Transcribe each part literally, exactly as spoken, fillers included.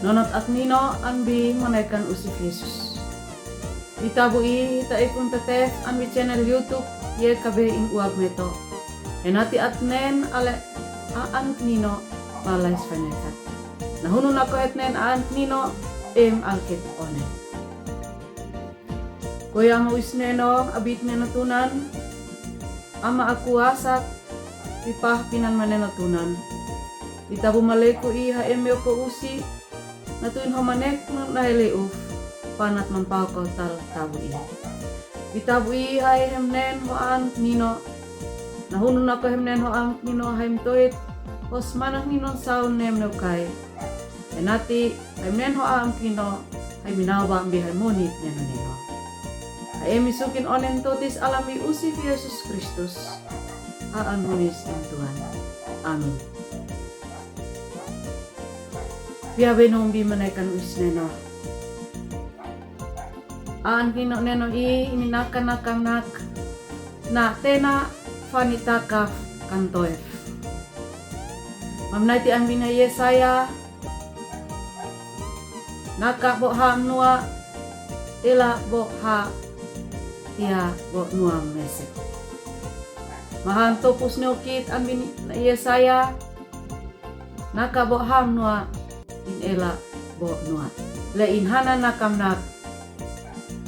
Nonot at nino ambi manekan Usif Yesus. Itabu i ta ikun tetef ambi channel YouTube ye kabe in uab meto. Enati at nen ale a an nino malais fenekat. Na hunu nako het nen a an nino em alkit one. Ko ya mo is neno abit neno tunan. Ama aku asak, pipah pinan maneno tunan. Itabu maleku i ha emio ko usi, na tuin ho manek no na ele uf, panat mampau ko tal tabu i. Itabu i ha ehem nen ho ang nino, na hunu nako ehem nen ho ang nino ha em toit, hos manang nino saun nem neukai. Enati, ha em nen ho ang nino, ha em inaba ambi ha em monit neno neno. Ha em isukin onen totis alami Usif Yesus Kristus. Ha an hunis in Tuhan. Amin. Pia beno umbi manekan uis neno. An nino neno i ini naka naka nak. Na tena fani takaf kan toef. Mamnai ti ambi na Yesaya. Naka bo ha mnua, ela bo ha tia bo nua mesek. Mahan topus neokit ambi na Yesaya. Naka bo ha mnua, in ela bo nua. Le in hana nakam nak.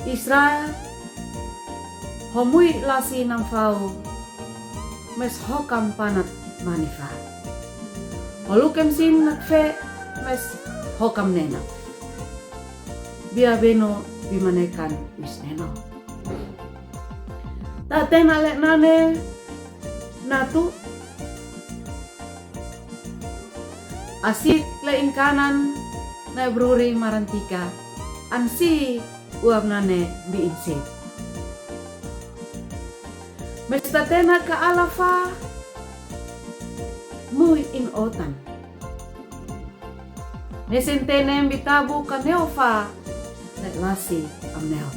Israel, ho mui lasi nam fau, mes hokam panat manifa. Ho lukem sin nak fe, mes hokam nena. Bia beno bi manekan uis neno. Ta tena le nane natu. Asit le in kanan na bruri marantika. Ansi uab nane bi insit. Mes ta tena ka alafa mui in otan. Nesen tenem bi tabu ka neofa le lasi am neo.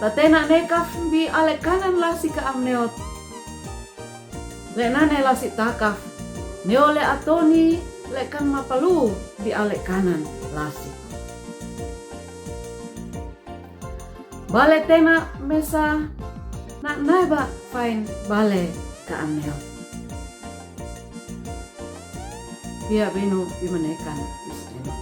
Ta tena nekaf bi ale kanan lasi ka am neot. Le nane lasi takaf. Neo le atoni le kan mapalu bi ale kanan lasi. Bale tena mesa na naiba fain bale ka am neo. Bia beno bi manekan Israel.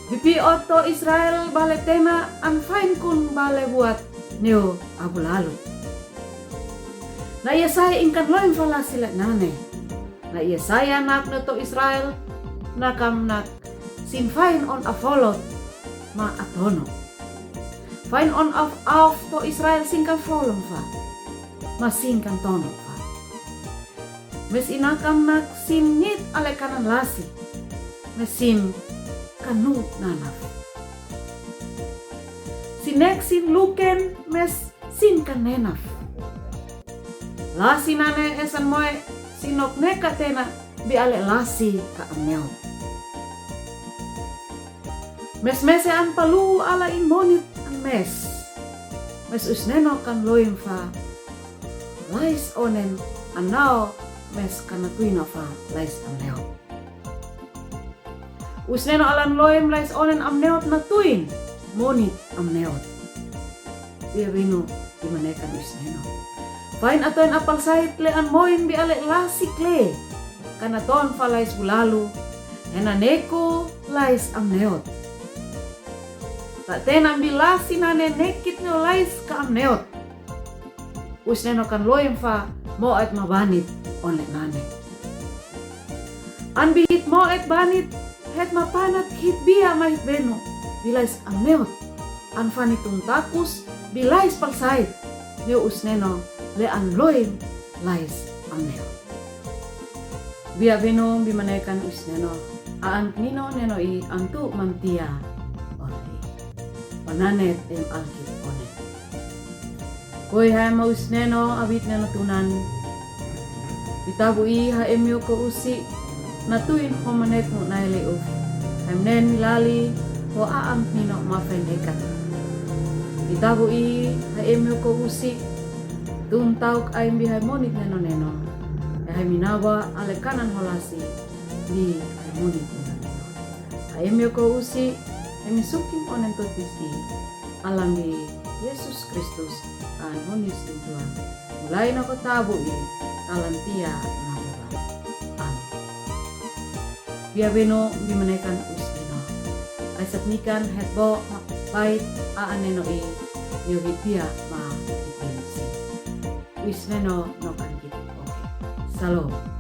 Bipi oto Israel bale tena an fain kun bale buat neo abulalu. Na Yesaya ingkan loin falasi le nane. Na Yesaya nak noto Israel nakam nak sin fain on afolot ma atono. Fain on af auf to Israel sin kan folon fa. Ma sin kan tono fa. Mes inakam nak sin nit ale kanan lasi. Mes sin kanu nanaf. Sinek sin luken mes sin kan nenaf. Lasi nane esan moe sinok neka tena bi ale lasi ka amneo. Mes mese an palu ala in monit an mes. Mes uis neno kan loin fa lais onen anao mes kan natuina fa lais amneo. Uis neno alan loin lais onen amneot natuin monit amneot. Bia beno bi manekan uis neno. Fain atoin apal sait le an moin bi ale lasi kle. Kan aton fa lais bulalu. Hena neku lais amneot. Ta tena bi lasi nane nekit neo lais ka amneot. Uis neno kan loin fa moet ma banit on le nane. An bi hit moet banit het ma panat hit bia ma hit beno bi lais amneot. An fani tun takus bi lais pal sait neo uis neno le an loin lais amneot. Bia beno bi manekan uis neno. A an nino neno i antu mantia. Onli. Onanet em alkit onen. Koi ha ema uis neno abit neno tunan. Itabu i ha emio ko usi. Natuin ho manek mo naile uf. Hem nen milali ho a an nino ma fenekat. Itabu i ha emio ko usi. Tun tauk aimbi ha monit neno neno. E ha minawa ale kanan ho lasi. li haimuni ku neno. Hae mio ko usi, he misuki mo nentotisi, alambi Yesus Kristus, an honi sintuan, mulai nako tabu i, talantia na mula. Amen. Pia beno, bimanekan usi no. Kaisat nikan hetbo ma bait a aneno i, nio hipia ma hipinsi. Uis neno no kan kit oke. Shalom.